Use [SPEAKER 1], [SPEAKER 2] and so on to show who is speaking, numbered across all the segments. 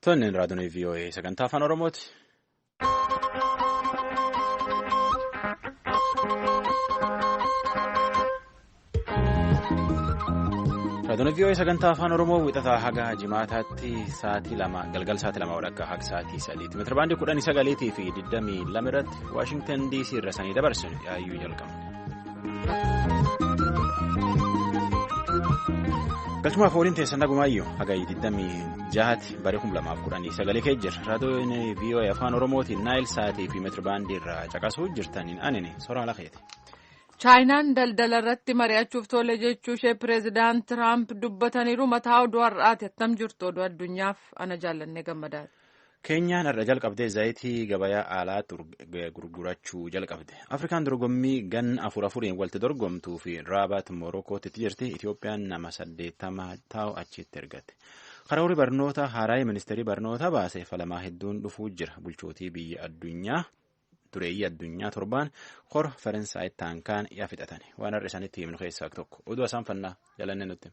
[SPEAKER 1] Toonni raadiyoon VOA sagantaa afaan Oromooti. Raadiyoon VOA sagantaa afaan Oromoo wixataa haga jimaataatti sa'aatii 2 galgala sa'aatii 2 walakkaa haga sa'aatii 3 meetira baandii 19 fi 22 irratti Waashingtan DC irra sanii dabarsinu yaayyuu jalqabna. Galchumaaf waliin teessan dhagumaayyuu haga 26tti bara 2019 kee jira. Raadiyoon VOA afaan Oromootiin Naayil sa'aatii fi meetira baandii irraa caqasuu jirtaniin anini soraa lafeeti.
[SPEAKER 2] Chaayinaan daldala irratti mari'achuuf tole jechuu ishee pireezidaant Tiraamp dubbataniiru. Mataa oduu har'aati. Attam jirtu oduu addunyaaf ana jaallannee gammadaadha.
[SPEAKER 1] Keenyaan har'a jalqabdee zayitii gabayaa alaatti gurgurachuu jalqabde. Afrikaan dorgommii ganna afur afuriin walitti dorgomtuu fi raabaat Morokootti jirti. Itoophiyaan nama 80 taa'u achitti ergatte. Karoorri barnoota haaraa ministeerri barnoota baase falamaa hedduun dhufuu jira. Bulchootii biyya addunyaa dureeyyii addunyaa torbaan kora Faransaay taankaan yaa fixatan. Waan har'a isaanitti himnu keessaa tokko. Oduu isaan fannaa jalanne nutti.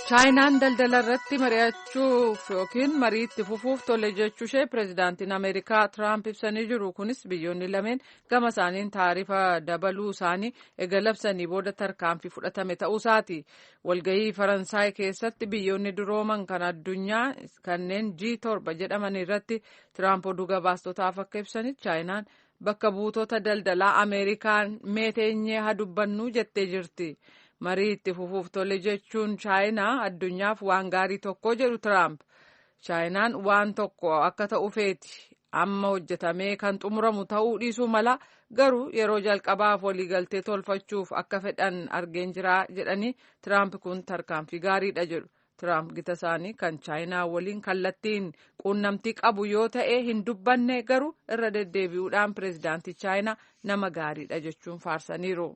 [SPEAKER 2] Chaayinaan daldala irratti mari'achuuf yookiin marii itti fufuuf tole jechuu ishee pireezidaantiin Ameerikaa Tiraamp ibsanii jiru. Kunis biyyoonni lameen gama isaaniin taarifa dabaluu isaanii eega labsanii booda tarkaanfii fudhatame ta'uu isaati. Walgahii Faransaay keessatti biyyoonni durooman kan addunyaa kanneen G7 jedhaman irratti Tiraamp oduu gabaastotaaf akka ibsanitti Chaayinaan bakka buutota daldalaa Ameerikaan meeteenyee haa dubbannu jettee jirti. Marii itti fufuuf tole jechuun Chaayinaa addunyaaf waan gaarii tokko jedhu Tiraamp. Chaayinaan waan tokko akka ta'u feeti. Amma hojjetamee kan xumuramu ta'uu dhiisuu mala garuu yeroo jalqabaaf waliigaltee tolfachuuf akka fedhan argeen jira jedhanii Tiraamp kun tarkaanfii gaariidha jedhu. Tiraamp gita isaanii kan Chaayinaa waliin kallattiin quunnamtii qabu yoo ta'e hin dubbanne garuu irra deddeebi'uudhaan pireezidaantii Chaayinaa nama gaariidha jechuun faarsaniiru.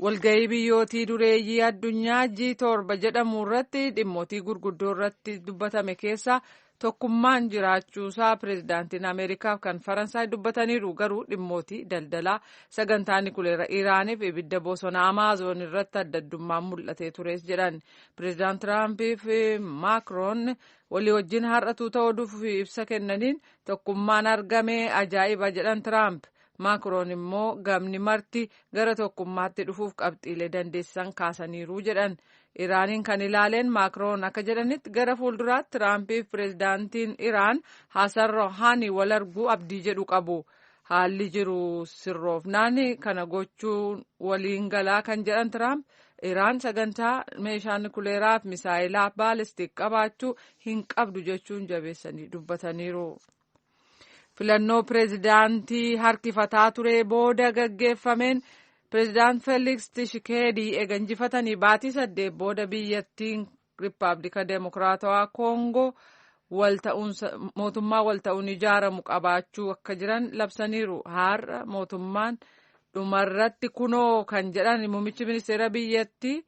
[SPEAKER 2] Walgahii biyyootii dureeyyii addunyaa G7 jedhamu irratti dhimmootii gurguddoo irratti dubbatame keessaa tokkummaan jiraachuusaa pireezidaantiin Ameerikaaf kan Faransaay dubbataniiru. Garuu dhimmootii daldalaa sagantaa nikuleera Iraaniif ibidda bosona Amaazoon irratti adda addummaan mul'atee tures jedhan. Pireezidaant Tiraampii fi Maakroon walii wajjin har'a tuuta oduuf ibsa kennaniin tokkummaan argame ajaa'iba jedhan Tiraamp. Maakroon immoo gamni marti gara tokkummaatti dhufuuf qabxiilee dandeessisan kaasaniiru jedhan. Iraaniin kan ilaaleen Maakroon akka jedhanitti gara fuulduraatti Tiraampiif pireezidaantiin Iraan Hasan Rohaanii wal arguu abdii jedhu qabu. Haalli jiru sirroofnaan kana gochuun waliin galaa kan jedhan Tiraamp Iraan sagantaa meeshaa nikuleeraa fi misaayilaa baalistik qabaachuu hin qabdu jechuun jabeessanii dubbataniiru. Filannoo pireezidaantii harkifataa ture booda gaggeeffameen pireezidaant Feeliks Tshisekedi eega injifatanii baatii 8 booda biyyattiin Rippaabilika Deemokiraatawaa Koongoo mootummaa walta'uun ijaaramu qabaachuu akka jiran labsaniiru. Har'a mootummaan dhumarratti kunoo kan jedhan muummichi ministeera biyyattii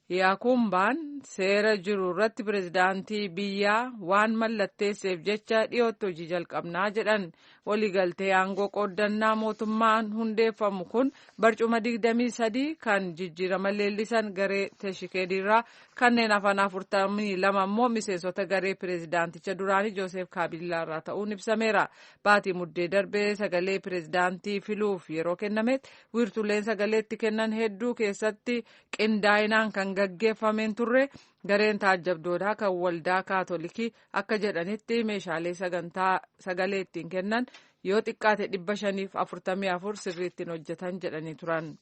[SPEAKER 2] Yaakumbaan seera jiru irratti pireezidaantii biyyaa waan mallatteesseef jecha dhiyootti hojii jalqabnaa jedhan. Waliigaltee aangoo qooddannaa mootummaan hundeeffamu kun barcuma 23 kan jijjiirama leellisan garee Tshisekediirraa kanneen hafan 42 immoo miseensota garee pireezidaanticha duraanii Jooseef Kaabilaarraa ta'uun ibsameera. Baatii muddee darbee sagalee pireezidaantii filuuf yeroo kennametti wiirtuleen sagalee itti kennan hedduu keessatti qindaa'inaan kan gaggeeffameen turre gareen taajjabdootaa kan waldaa kaatolikii akka jedhanitti meeshaalee sagantaa sagalee ittiin kennan yoo xiqqaate 544 sirriittiin hojjetan jedhanii turan.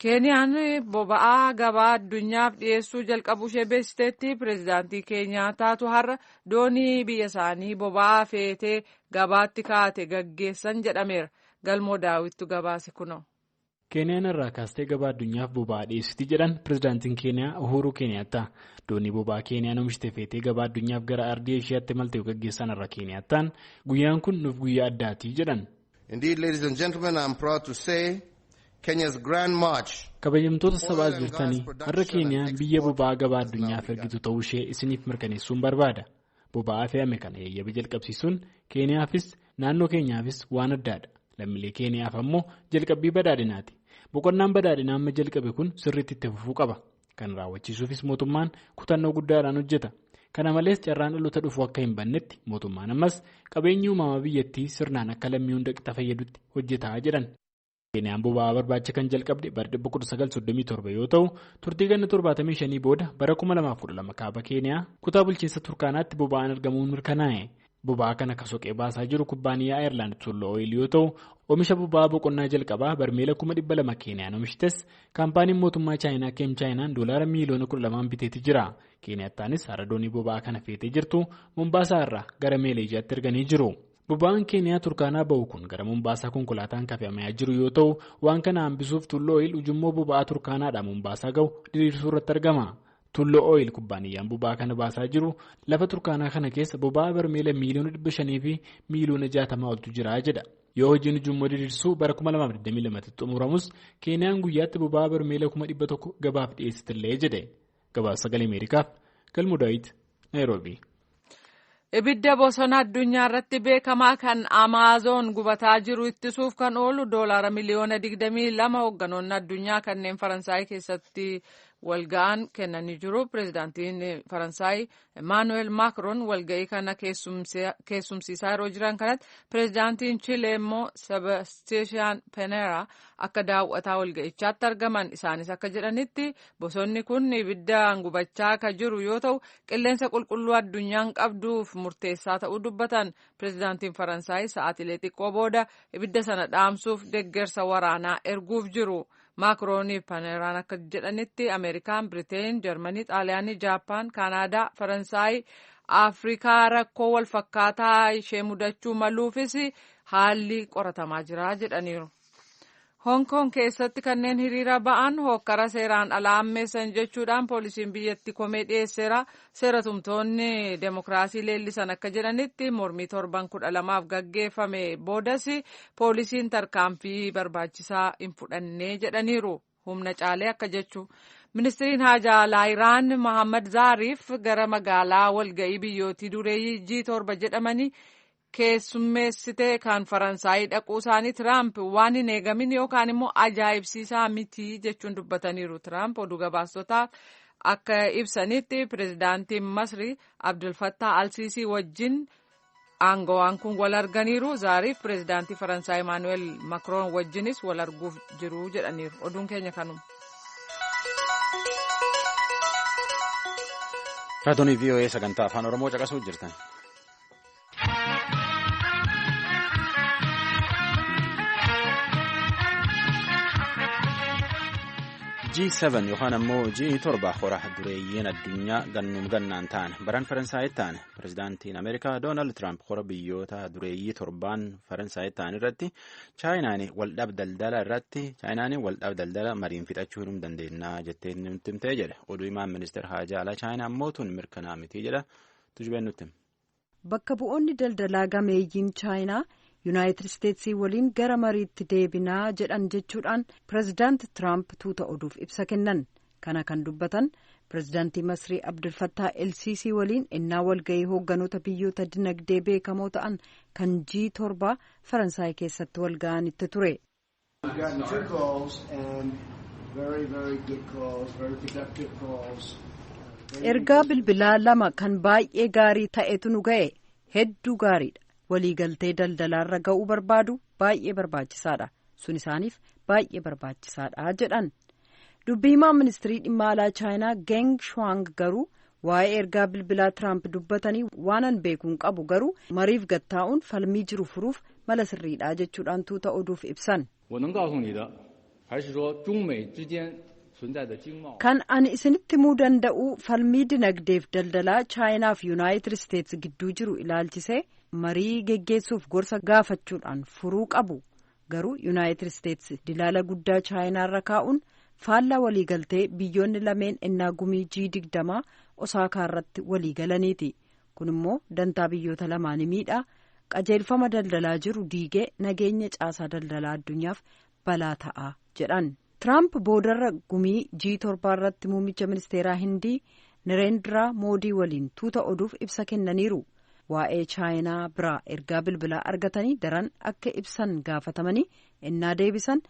[SPEAKER 2] Keeniyaan boba'aa gabaa addunyaaf dhiyeessuu jalqabuu ishee beeksisteetti. Pireezidaantii Keenyaa taatu har'a doonii biyya isaanii boba'aa feetee gabaatti kaa'ate gaggeessan jedhameera. Galmoo Daawittu gabaase kunoo.
[SPEAKER 3] Keeniyaan irraa kaastee gabaa addunyaaf boba'aa dhiyeessiti jedhan pireezidaantiin Keeniyaa Uhuru Keeniyaattaa. Doonii boba'aa Keeniyaan oomishte feetee gabaa addunyaaf gara ardii Eeshiyaatti imalte gaggeessan irra Keeniyaattaan guyyaan kun nuuf guyyaa addaati jedhan.
[SPEAKER 4] Indeed, ladies and gentlemen, I am proud to say Kenya's Grand March.
[SPEAKER 3] Kabajamtoota sabaa jirtanii har'a Keeniyaan biyya boba'aa gabaa addunyaaf ergitu ta'uu ishee isiniif mirkaneessuun barbaada. Boba'aa fe'ame kana eeyyama jalqabsiisuun Keeniyaafis naannoo keenyaafis waan addaadha. Lammiilee Keeniyaaf ammoo jalqabbii badhaadhinaati. Boqonnaan badhaadhinaa amma jalqabe kun sirriitti itti fufuu qaba. Kan raawwachiisuufis mootummaan kutannoo guddaadhaan hojjeta. Kana malees carraan dhaloota dhufu akka hin bannetti mootummaan ammas qabeenyi uumamaa biyyattii sirnaan akka lammii hunda qixa fayyadutti hojjetaa jedhan. Keeniyaan boba'aa barbaacha kan jalqabde bara 1937 yoo ta'u turtii ganna 75 booda bara 2012 kaaba Keeniyaa kutaa bulchiinsa Turkaanaatti boba'aan argamuun mirkanaa'e. Boba'aa kana kan soqee baasaa jiru kubbaaniyaa Ayirlaand Tulluu Ooyil yoo ta'u oomisha boba'aa boqonnaa jalqabaa barmeela 200,000 Keeniyaan oomishtes kaampaaniin mootummaa Chaayinaa Keem Chaayinaan doolaara miiliyoona 12 biteeti jira. Keeniyattaanis hara doonii boba'aa kana feetee jirtu Mombaasaa irraa gara Meeleejiyaatti erganii jiru. Boba'aan Keeniyaa Turkaanaa bahu kun gara Mombaasaa konkolaataan kafe'amaa jiru yoo ta'u waan kana hambisuuf Tulluu Ooyil ujummoo boba'aa Turkaanaadhaa Mombaasaa gahu diriirsuu irratti argama. Tulluu Ooyil kubbaaniyyaan boba'aa kana baasaa jiru lafa Turkaanaa kana keessa boba'aa barmeela miiliyoona 500 fi miiliyoona 60 oltu jira jedha. Yoo hojiin ujummoo diriirsuu bara 2022 xumuramus Keeniyaan guyyaatti boba'aa barmeela 100,000 gabaaf dhiyeessitillee jedhe. Gabaasa Sagalee Ameerikaaf Galmuu Daawit Naayiroobii.
[SPEAKER 2] Ibidda bosona addunyaa irratti beekamaa kan Amaazoon gubataa jiru ittisuuf kan oolu doolaara miliyoona 22 hoogganoonni addunyaa kanneen Faransaay keessatti walga'an kennanii jiru. Pireezidaantiin Faransaay Emaanuweel Maakroon walga'ii kana keessumsiisaa yeroo jiran kanatti pireezidaantiin Chilee immoo Sebaastiyaan Peneera akka daawwataa walga'ichaatti argaman. Isaanis akka jedhanitti bosonni kun ibiddaan gubachaa kan jiru yoo ta'u qilleensa qulqulluu addunyaan qabduuf murteessaa ta'uu dubbatan. Pireezidaantiin Faransaay sa'aatilee xiqqoo booda ibidda sana dhaamsuuf deeggarsa waraanaa erguuf jiru. Maakrooniif Paneeraan akka jedhanitti Ameerikaan, Biriteen, Jarmanii, Xaaliyaanii, Jaappaan, Kaanaadaa, Faransaay, Afrikaa rakkoo wal fakkaataa ishee mudachuu maluufis haalli qoratamaa jira jedhaniiru. Hong Kong keessatti kanneen hiriira ba'an hokkara seeraan alaa ammeessan jechuudhaan poolisiin biyyattii komee dhiyeesseera. Seera tumtoonni demokiraasii leellisan akka jedhanitti mormii torban 12f gaggeeffame boodas poolisiin tarkaanfii barbaachisaa hin fudhanne jedhaniiru. Humna caalee akka jechu. Ministiriin haajaa alaa Iraan Mohammad Zaariif gara magaalaa walga'ii biyyootii dureeyyii G7 jedhamanii keessummeessite kan Faransaayii dhaquu isaanii Tiraamp waan hin eegamin yookaan immoo ajaa'ibsiisaa miti jechuun dubbataniiru. Tiraamp oduu gabaastotaaf akka ibsanitti pireezidaantiin Masri Abdulfattah Alsiisii wajjin aangawaan kun wal arganiiru. Zaariif pireezidaantii Faransaay Emaanuweel Makroon wajjinis wal arguuf jiru jedhaniiru. Oduun keenya kanuma.
[SPEAKER 1] Raadiyoon VOA sagantaa afaan Oromoo caqasuu jirtan. G7 yookaan ammoo G7 hora dureeyyiin addunyaa gannuum gannaan ta'an baran Faransaayit ta'an pireezidaantiin Ameerikaa Doonaald Tiraamp hora biyyoota dureeyyii torbaan Faransaayit ta'an irratti Chaayinaan waldhaab daldala irratti Chaayinaan waldhaab daldala mariin fixachuu hin dandeenya jettee nutti himtee jedha. Oduu himaan ministeera haajaa alaa Chaayinaa ammoo tun mirkanaa miti jedha. Tujubeen nutti.
[SPEAKER 5] Bakka bu'oonni daldalaa gameeyyiin Chaayinaa Yuunaayitid Isteetsii waliin gara mariitti deebinaa jedhan jechuudhaan pireezidaanti Tiraamp tuuta oduuf ibsa kennan. Kana kan dubbatan pireezidaantii Masrii Abdulfattaa Elsiisii waliin innaa walga'ii hoogganoota biyyoota dinagdee beekamoo ta'an kan G7 Faransaay keessatti walga'anitti ture. Ergaa bilbilaa lama kan baay'ee gaarii ta'etu nu ga'e hedduu gaariidha. Waliigaltee daldalaarra ga'uu barbaadu baay'ee barbaachisaadha. Sun isaaniif baay'ee barbaachisaadha jedhan. Dubbii himaa ministirii dhimma alaa Chaayinaa Geng Shuang garuu waa'ee ergaa bilbilaa Tiraamp dubbatanii waanan beekuun qabu garuu mariif gattaa'uun falmii jiru furuuf mala sirriidha jechuudhaan tuuta oduuf ibsan. Kan ani isinitti himuu danda'u falmii dinagdeef daldalaa Chaayinaa fi Yuunaayitid Isteets gidduu jiru ilaalchisee marii geggeessuuf gorsa gaafachuudhaan furuu qabu. Garuu Yuunaayitid Isteets dilaala guddaa Chaayinaarra kaa'uun faallaa waliigaltee biyyoonni lameen ennaa gumii G20 Osaakaa irratti waliigalaniiti. Kun immoo dantaa biyyoota lamaanii miidhaa qajeelfama daldalaa jiru diigee nageenya caasaa daldalaa addunyaaf balaa ta'a jedhan. Tiraamp boodarra gumii G7 irratti muummicha ministeeraa Hindii Nireendraa Moodii waliin tuuta oduuf ibsa kennaniiru. Waa'ee Chaayinaa biraa ergaa bilbilaa argatanii daran akka ibsan gaafatamanii innaa deebisan,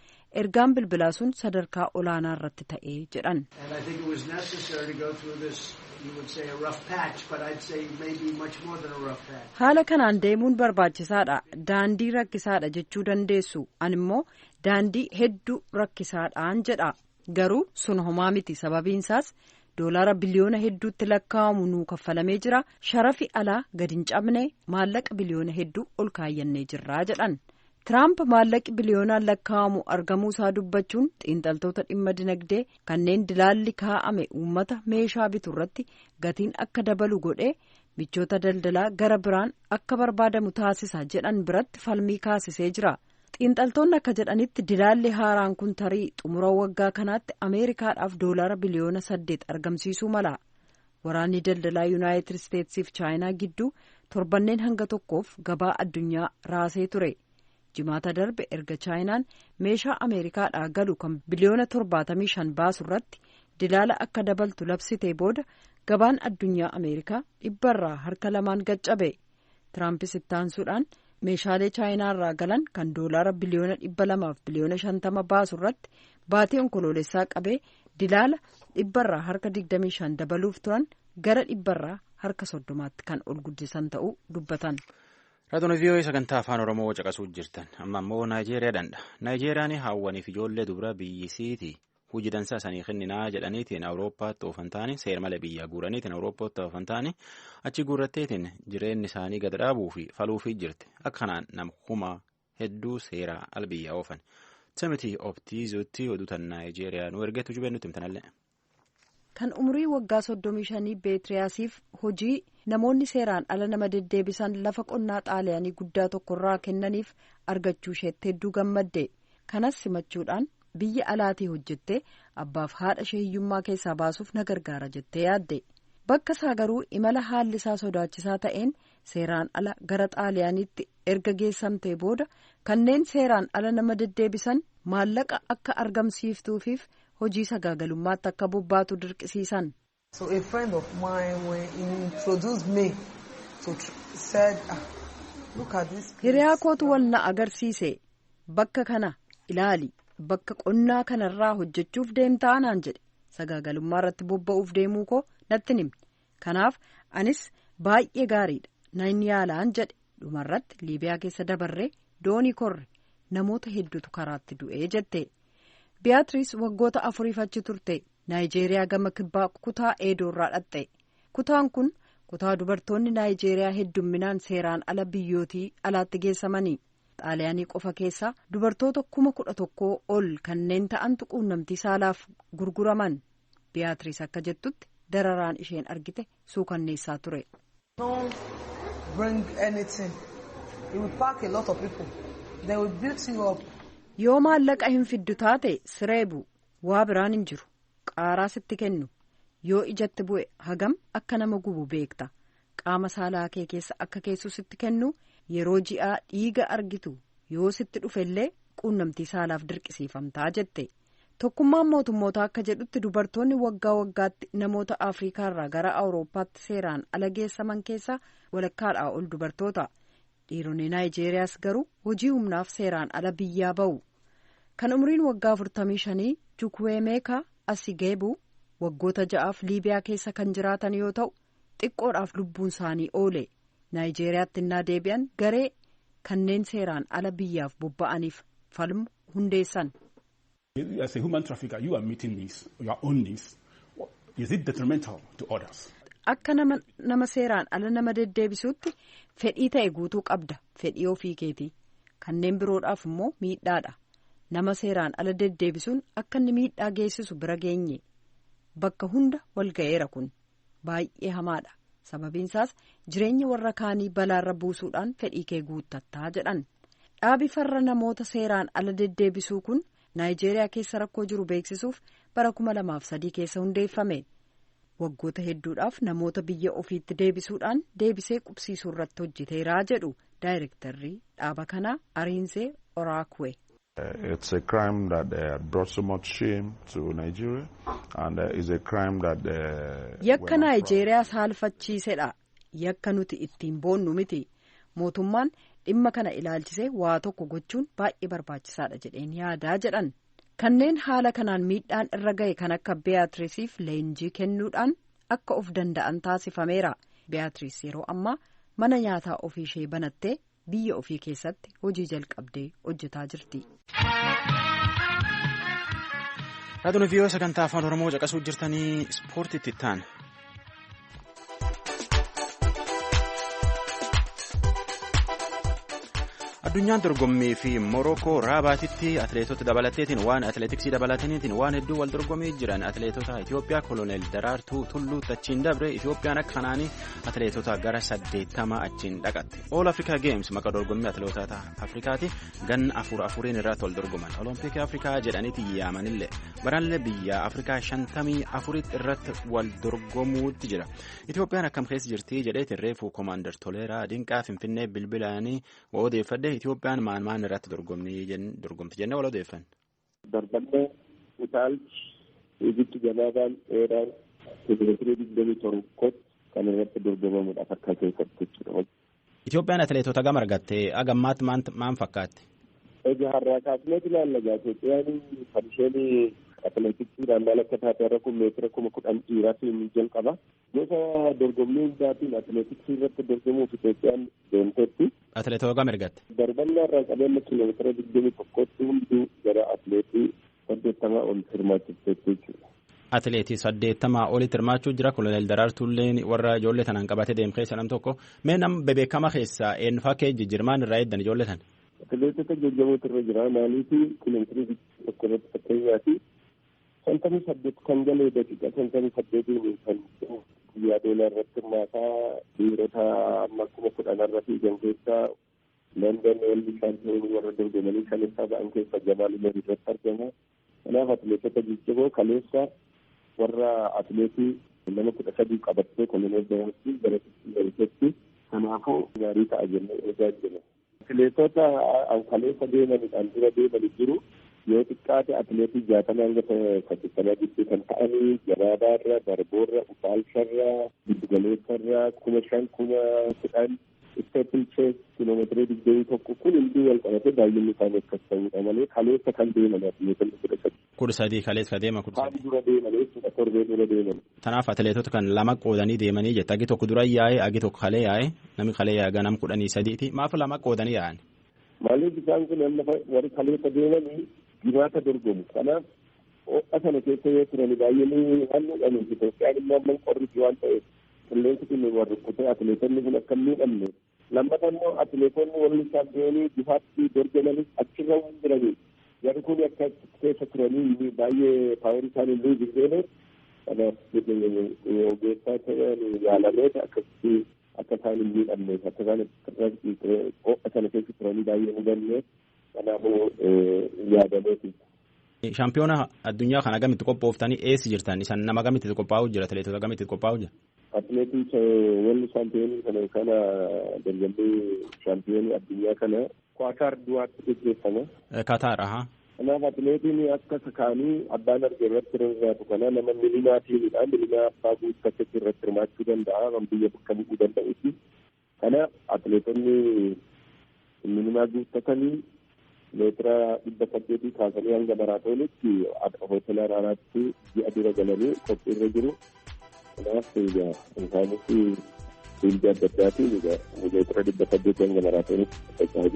[SPEAKER 5] ergaan bilbilaa sun sadarkaa olaanaa irratti ta'ee jedhan.
[SPEAKER 6] And I think it was necessary to go through this, you would say a rough patch, but I'd say maybe much more than a rough patch.
[SPEAKER 5] Haala kanaan deemuun barbaachisaadha. Daandii rakkisaadha jechuu dandeessu. Ani immoo daandii hedduu rakkisaadhaan jedha. Garuu sun homaa miti, sababiinsaas doolaara biliyoona hedduutti lakkaa'amu nuu kaffalamee jira. Sharafi alaa gadi hin cabne, maallaqa biliyoona hedduu ol kaayyannee jirraa jedhan. Tiraamp maallaqi biliyoonaan lakkaa'amu argamuu isaa dubbachuun xiinxaltoota dhimma dinagdee kanneen dilaalli kaa'ame uummata meeshaa bitu irratti gatiin akka dabalu godhee michoota daldalaa gara biraan akka barbaadamu taasisa jedhan biratti falmii kaasisee jira. Xiinxaltoonni akka jedhanitti dilaalli haaraan kun tarii xumura waggaa kanaatti Ameerikaadhaaf doolaara biliyoona 8 argamsiisuu mala. Waraanni daldalaa Yuunaayitid Isteetsiif Chaayinaa gidduu torbanneen hanga tokkoof gabaa addunyaa raasee ture. Jimaata darbe erga Chaayinaan meeshaa Ameerikaadhaa galu kan biliyoona 75 baasu irratti dilaala akka dabaltu labsitee booda gabaan addunyaa Ameerikaa 2% gaccabe. Tiraampis ittaansuudhaan meeshaalee Chaayinaarraa galan kan doolaara biliyoona 200 fi biliyoona 50 baasu irratti baatii Onkoloolessaa qabee dilaala 25% dabaluuf turan gara 30%tti kan ol guddisan ta'uu dubbatan.
[SPEAKER 1] Raadiyoon VOA sagantaa Afaan Oromoo caqasuu jirtan. Amma immoo Naayijeeriyaa dhandha. Naayijeeriyaan hawwaniif ijoollee dubara biyyisiiti hojii dansaa isaanii kenninaa jedhaniitiin Awurooppaatti oofan taane, seera malee biyya guuraniitiin Awurooppaatti oofan taane, achi guurratteetiin jireenyi isaanii gad dhaabuu fi faluufii jirti. Akkanaan nama kuma hedduu seera al biyyaa oofan. Timothy Optiizuutti oduu tan Naayijeeriyaa nu ergeetu jubee nutti himtanallee.
[SPEAKER 5] Kan umurii waggaa 35 Beetiriyaasiif hojii namoonni seeraan ala nama deddeebisan lafa qonnaa Xaaliyaanii guddaa tokkorraa kennaniif argachuu isheetti hedduu gammadde. Kanas simachuudhaan biyya alaatii hojjettee abbaaf haadha ishee hiyyummaa keessaa baasuuf na gargaara jettee yaadde. Bakka isaa garuu imala haalli isaa sodaachisaa ta'een seeraan ala gara Xaaliyaaniitti erga geessamtee booda kanneen seeraan ala nama deddeebisan maallaqa akka argamsiiftuufiif hojii sagaagalummaatti akka bobbaatu dirqisiisan.
[SPEAKER 7] So a friend of mine, when he introduced me to said, "Ah, look at this place."
[SPEAKER 5] Hiriyaa kootu wal na agarsiise. "Bakka kana ilaali, bakka qonnaa kanarraa hojjechuuf deemtaa?" naan jedhe. Sagaagalummaa irratti bobba'uuf deemuu koo natti himne. Kanaaf anis baay'ee gaariidha, nan yaalaan jedhe. Dhumarratti Liibiyaa keessa dabarree doonii korre, namoota hedduutu karaatti du'ee jette. Beatiriis waggoota 4f achi turte. Naayijeeriyaa gama kibbaa kutaa Eedoorraa dhaqxe. Kutaan kun kutaa dubartoonni Naayijeeriyaa heddumminaan seeraan ala biyyootii alaatti geessamanii. Xaaliyaanii qofa keessaa dubartoota 11,000 ol kanneen ta'antu quunnamtii saalaaf gurguraman. Beatiriis akka jettutti dararaan isheen argite suukanneessaa ture.
[SPEAKER 7] Don't bring anything. You will pack a lot of people. They will beat you up.
[SPEAKER 5] Yoo maallaqa hin fiddu taate sireebu, waa biraan hin jiru. Qaaraa sitti kennu. Yoo ijatti bu'e hagam akka nama gubu beekta. Qaama saalaa kee keessa akka keessu sitti kennu, yeroo ji'aa dhiiga argitu, yoo sitti dhufellee quunnamtii saalaaf dirqisiifamtaa jette. Tokkummaan mootummoota akka jedhutti dubartoonni waggaa waggaatti namoota Afriikaarraa gara Awurooppaatti seeraan ala geessaman keessaa walakkaadhaa ol dubartoota. Dhiironni Naayijeeriyaas garuu hojii humnaaf seeraan ala biyyaa ba'u. Kan umriin waggaa 45 Jukweemeekaa Asigeebu waggoota 6f Liibiyaa keessa kan jiraatan yoo ta'u, xiqqoodhaaf lubbuun isaanii oole. Naayijeeriyaatti innaa deebi'an garee kanneen seeraan ala biyyaaf bobba'aniif falmu hundeessan.
[SPEAKER 8] As a human trafficker, you are meeting needs, your own needs. Is it detrimental to others?
[SPEAKER 5] Akka nama seeraan ala nama deddeebisuutti fedhii ta'e guutuu qabda, fedhii ofii keetii. Kanneen biroodhaaf immoo miidhaadha. Nama seeraan ala deddeebisuun akka inni miidhaa geessisu bira geenye. Bakka hunda wal ga'eera, kun baay'ee hamaadha. Sababiinsaas jireenya warra kaanii balaarra buusuudhaan fedhii kee guuttattaa jedhan. Dhaabi farra namoota seeraan ala deddeebisuu kun Naayijeeriyaa keessa rakkoo jiru beeksisuuf bara 2003 keessa hundeeffame. Waggoota hedduudhaaf namoota biyya ofiitti deebisuudhaan deebisee qubsiisuu irratti hojjeteeraa jedhu daayirektarrii dhaaba kanaa Ariinsee Oraakwe.
[SPEAKER 9] It's a crime that brought so much shame to Nigeria and is a crime that
[SPEAKER 5] Yakka Naayijeeriyaa saalfachiisedha. Yakka nuti ittiin boonnu miti. Mootummaan dhimma kana ilaalchisee waa tokko gochuun baay'ee barbaachisaadha jedheen yaadaa jedhan. Kanneen haala kanaan miidhaan irra ga'e kan akka Beeyaatiriisiif leenjii kennuudhaan akka of danda'an taasifameera. Beeyaatiriis yeroo ammaa mana nyaataa ofii ishee banattee biyya ofii keessatti hojii jalqabdee hojjetaa jirti.
[SPEAKER 1] Raadiyoon viiyoo sagantaa afaan Oromoo caqasuu jirtanii ispoortiitti ta'an. Addunyaan dorgommii fi Morookoo Raabaatitti atileetota dabalateetiin waan atileetiksii dabalataniitiin waan hedduu wal dorgomii jiran atileetota Itoophiyaa koloneel Daraartuu Tulluutti achiin dabre Itoophiyaan akka kanaanii atileetota gara 80 achiin dhaqatte. All Africa Games maqaa dorgommii atileetota Afrikaati ganna afur afuriin irratti wal dorgoman. Olompikii Afrikaa jedhaniiti yaamanillee baranillee biyya Afrikaa 54 irratti wal dorgomuutti jira. Itoophiyaan akkam keessa jirti jedheetiin reefu Koomaandar Toleeraa Dinqaa Finfinnee bilbilaanii odeeffadhe. Itoophiyaan maan maan irratti dorgomti jennee wal odeeffanne.
[SPEAKER 10] Darbannaa utaalchi fiigichi gabaabaan dheeraan kiiloomeetirii 21 kan irratti dorgomamudha akka keessatti jechuudha.
[SPEAKER 1] Itoophiyaan atileetota gama argatte hagammaatti maan fakkaatti?
[SPEAKER 10] Egaa har'aa kaasnee ilaalla egaa Itoophiyaan kan isheen atileetiksiidhaan maal akka taate har'a kun meetira 10,000 dhiiraatiin jalqaba. Gosa dorgommii hundaatiin atileetiksii irratti dorgomuuf Itoophiyaan deemteetti.
[SPEAKER 1] Atileetota gama ergatte?
[SPEAKER 10] Darbannaa irraa qabeenya kiiloomeetira 21tti hunduu gara atileetii 80 ol hirmaachifteetti jechuudha.
[SPEAKER 1] Atileetii 80 olitti hirmaachuu jira. Koloneel Daraartuulleen warra ijoollee tanaan qabatee deemu keessa nam tokko. Mee nam bebeekama keessaa eenyufaa kee jijjiirmaan irraa eeddan ijoollee tana?
[SPEAKER 10] Atileetota jajjabootu irra jira. Maaliif kiiloomeetirii 21 irratti fakkeenyaati 58 kan galee daqiiqa 58 kan guyyaa doolaa irratti hirmaataa dhiirota amma 10,000 irra fiigan keessaa London World Championii warra dorgomanii shanaffaa ba'an keessa Jamaal Umar irratti argama. Kanaaf atileetota jajjaboo kaleessa warra atileetii nama 13 qabattee koloneel Daraartuu gara galteetti. Kanaafuu gaarii ta'a jennee eegaa jirra. Atileetota kaleessa deemanidhaan dura deemanii jiru. Yoo xiqqaate atileetii 60 hanga 80 gidduu kan ta'anii gabaabaarra, darboorra, utaalcharra, giddugaleessarra, 5,000, 10,000, isteeppilchees kiiloomeetirii 21 kun hunduu wal qabatee baay'inni isaanii akkas ta'uudha malee kaleessa kan deeman atileetonni 13.
[SPEAKER 1] 13 kaleessa deema 13.
[SPEAKER 10] Kaan dura deeman jechuudha torbee dura deeman.
[SPEAKER 1] Tanaaf atileetota kan lama qoodanii deemanii jette agi tokko dura yaa'e agi tokko kalee yaa'e namni kalee yaa'e ganam 13ti maaf lama qoodanii yaa'an?
[SPEAKER 10] Maaliif isaan kun amma warri kaleessa deemanii jimaata dorgomu. Kanaaf ho'a sana keessa yoo turan baay'ee waan miidhamuuf Itoophiyaan immoo amma qorrisi waan ta'eef qilleensi kun warri rukkutee atileetonni kun akka hin miidhamne. Lammata immoo atileetonni warri shaampiyoonii jifaatti dorgomanis achirra waan jiraniif jarri kun akka keessa turanii baay'ee paawerii isaanii luuzi goone kanaaf ogeessaa ta'an yaalameeta akkasitti akka isaan hin miidhamneef akka isaan ho'a sana keessa turanii baay'ee hubanne kanaafuu yaadameeti.
[SPEAKER 1] Shaampiyoona addunyaa kana gamitti qophooftanii eessa jirtan? Isan nama gamitti qophaa'u jira? Atileetota gamitti qophaa'u jira?
[SPEAKER 10] Atileetii walli shaampiyoonii kana dorgommii shaampiyoonii addunyaa kana Qaataar du'aatti gaggeeffama.
[SPEAKER 1] Qaataar ahaa.
[SPEAKER 10] Kanaaf atileetiin akka sakaanii abbaan arge irratti hirmaatu kana nama milimaatiinidha. Milimaa abbaa guuttatetti irratti hirmaachuu danda'a. Kan biyya bakka bu'uu danda'uti. Kanaaf atileetonni milimaa guuttatanii meetira 800 kaasanii hanga maraatoonitti hoteela Araaraatti ji'a dura galanii qophiirra jiru. Kanaaf isaanis fiildii adda addaatiin meetira 800 hanga maraatoonitti qophaa'aa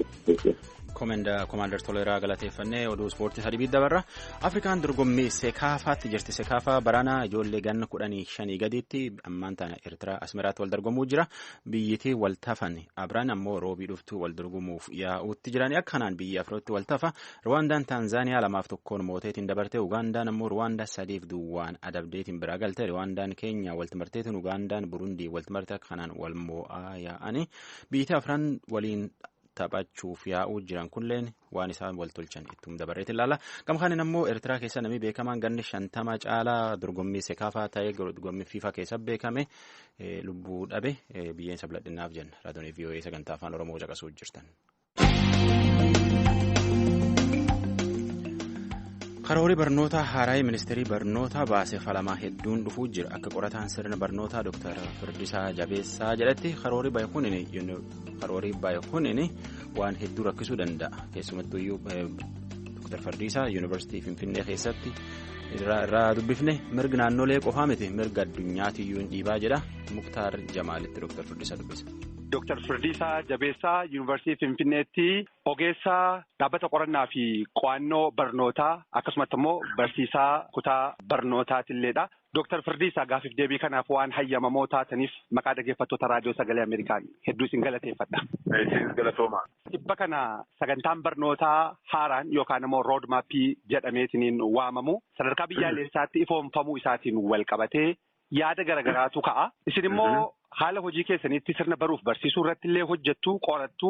[SPEAKER 10] jiru.
[SPEAKER 1] Koomaandar Toleeraa galateeffannee oduu ispoortii sadii dabarra. Afrikaan dorgommii Sekaafaatti jirti. Sekaafaa baranaa ijoollee ganna 15 gadiitti ammaan tana Eertiraa Asmaraatti wal dorgomuu jira. Biyyittii wal tafan Abiraan ammoo roobii dhuftu wal dorgomuuf yaa'uutti jirani. Akkanaan biyya afuritti wal tafa. Ruwaandaan Taanzaaniyaa 2-1 mooteetiin dabarte. Ugaandaan ammoo Ruwaandaa 3-0 adabdeetiin biraa galte. Ruwaandaan Keenyaa walti marteetiin Ugaandaan Burundii walti marte. Akkanaan wal moo'aa yaa'ani. Biyyittii afran waliin taphachuuf yaa'uu jiran kunleen waan isaan wal tolchan ittum dabarreetti ilaalla. Gamkaanin ammoo Eertiraa keessa namni beekamaan ganni 50 caalaa dorgommii Sekaafaa ta'ee dorgommii FIFA keessa beekame lubbuu dhabe biyyeen sabladhinnaaf jenna. Raadiyoon VOA sagantaa afaan Oromoo caqasuu jirtan. Karoorii barnootaa haaraa ministeerii barnootaa baase falamaa hedduun dhufuu jira. Akka qorataan sirna barnootaa Dr. Firdisaa Jabeessaa jedhetti karoorii bahe kunin waan hedduu rakkisuu danda'a. Keessumattuu Dr. Firdisaa Yuunivarsiitii Finfinnee keessatti irraa dubbifne mirga naannolee qofaa miti mirga addunyaatiyyuu hin dhiibaa jedha. Muktaar Jamaalitti Dr. Firdisaa dubbise.
[SPEAKER 11] Dr. Firdiisaa Jabeessaa Yuunivarsiitii Finfinneetti ogeessa dhaabbata qorannaa fi qo'annoo barnootaa akkasumas immoo barsiisaa kutaa barnootaatilleedha. Dr. Firdiisaa gaafiif deebii kanaaf waan hayyamamoo taataniif maqaa dhaggeeffattoota raadiyoo sagalee Ameerikaan hedduu isin galateeffadha.
[SPEAKER 12] Isinis galatooma.
[SPEAKER 11] Dhibba kana sagantaan barnootaa haaraan yookaan immoo rood maappii jedhameetiniin waamamu sadarkaa biyyaalessaatti ifoomfamuu isaatiin wal qabatee yaada garaagaraatu ka'a. Isin immoo haala hojii keessaniitti sirna baruuf barsiisuu irratti illee hojjettu qorattu.